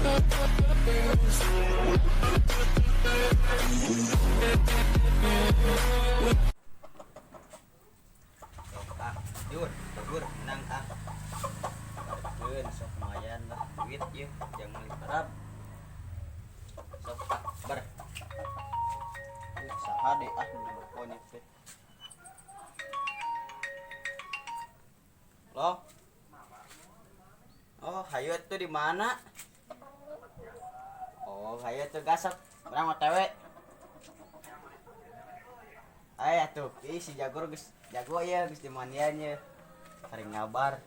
Sok ah, jur, jur, menang ah. Keun sok lumayan lah duit ieu jang meuli parab. Sok ah, bar. Saha deui ah nu nelpon ieu teh. Loh. Oh, hayu atuh di mana? Oh, hayu atuh gasap. Urang OTW. Ayo atuh, ih si Jagur geus jago ya, geus dimandian ya. Sering ngabar.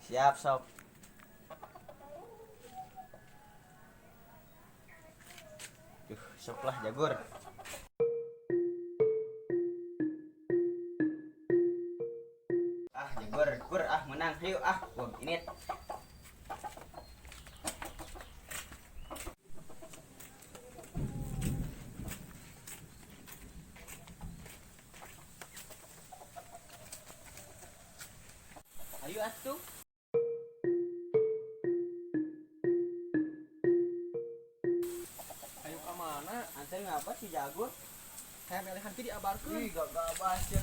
Siap, sok. Duh, sok lah Jagur. Ah, Jagur, gur ah menang. Hayu ah, gua ini. Ayo atuh. Ayo ka mana? Anter ngapa si Jagur? Hayang melehan ki diabarkeun. Ih, gak bahas ya,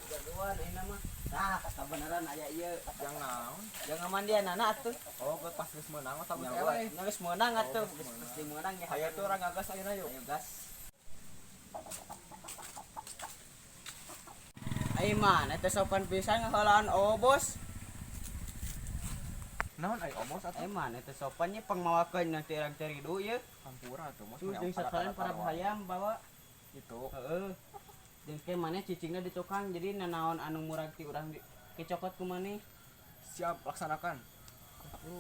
jagoan ini mah. Nah, kabeneran aya ieu. Jang naon? Jangan mandian anak atuh. Oh, gue pas geus meunang mah tabus Nyawa, eleh. nya geus meunang atuh, Oh, geus geus pasti meunang ya. Hayu tuh urang ngagas ayeuna yuk. Ayo gas. Ayo mana teh sopan pisan ngaheulaan obos. Naon ai obos atuh? Ayo mana teh sopannya pangmawakeun nanti urang teh ridu ieu. Hampura atuh mos. Tuh jeung sakalian para hayam bawa. Itu. Heeh. Jeung ke maneh cicingna di tukang jadi nanaon anu murag ti urang di kecokot ku maneh. Siap laksanakan. Lu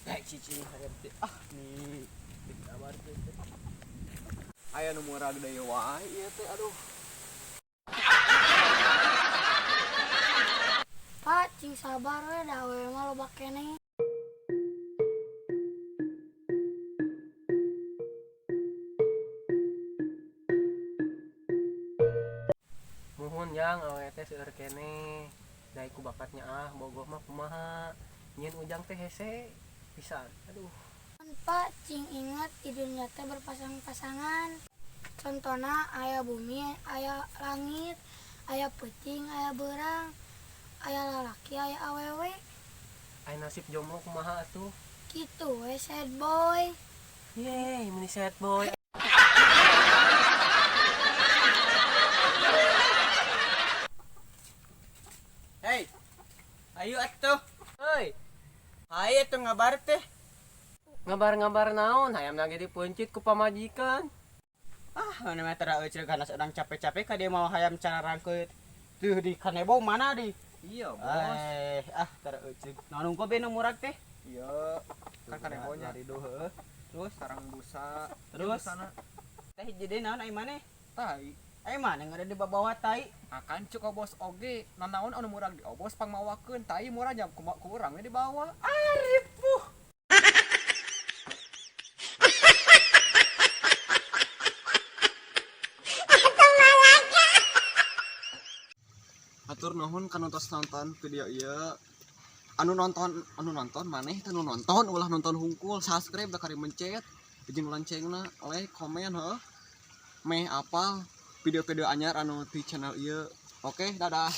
Kayak cicing hayam teh. Ah, nih. Dikabarkeun teh. Aya nu murag deui wae ieu teh aduh. Pak, cing sabar we da awewe mah loba keneh. Muhun jang awewe teh seueur keneh. Da ku bakatnya ah bogoh mah kumaha. Nyieun ujang teh hese pisan. Aduh. Pak, cing ingat di dunia teh berpasang-pasangan. Contohna aya bumi, aya langit, aya peuting, aya beurang, aya lalaki, aya awewe. Aya nasib jomblo kumaha atuh. Kitu we sad boy. Yeay, meni sad boy. Hei. Ayo atuh. Heuy, Hayu atuh ngabar teh. ngabar-ngabar naon hayam ge dipeuncit ku pamajikan. Ah, mana mah tara euy ganas urang capek-capek ka dia mau hayam cara rangkeut. Tuh di kanebo mana di? Iya, Bos. Eh, ah tara euy. Naon unggul be nu murag teh? Iya. Kan kanebonya. Rido heueuh. Terus sarang busa. Terus? Busana. Teh jadi naon ai maneh? Tai. Ai maneh ngada di bawah tai. Akan cuk obos oge, nanaon anu murag di obos pangmawakeun, tai murah nya ku urang we dibawa. Aripuh. Atur nuhun kanu tos nonton video ieu. Anu nonton maneh teh nu nonton ulah nonton hungkul, subscribe da kari mencet, jeung loncengna, like, komen heuh. Meh apal video-video anyar anu di channel ieu. Oke, dadah.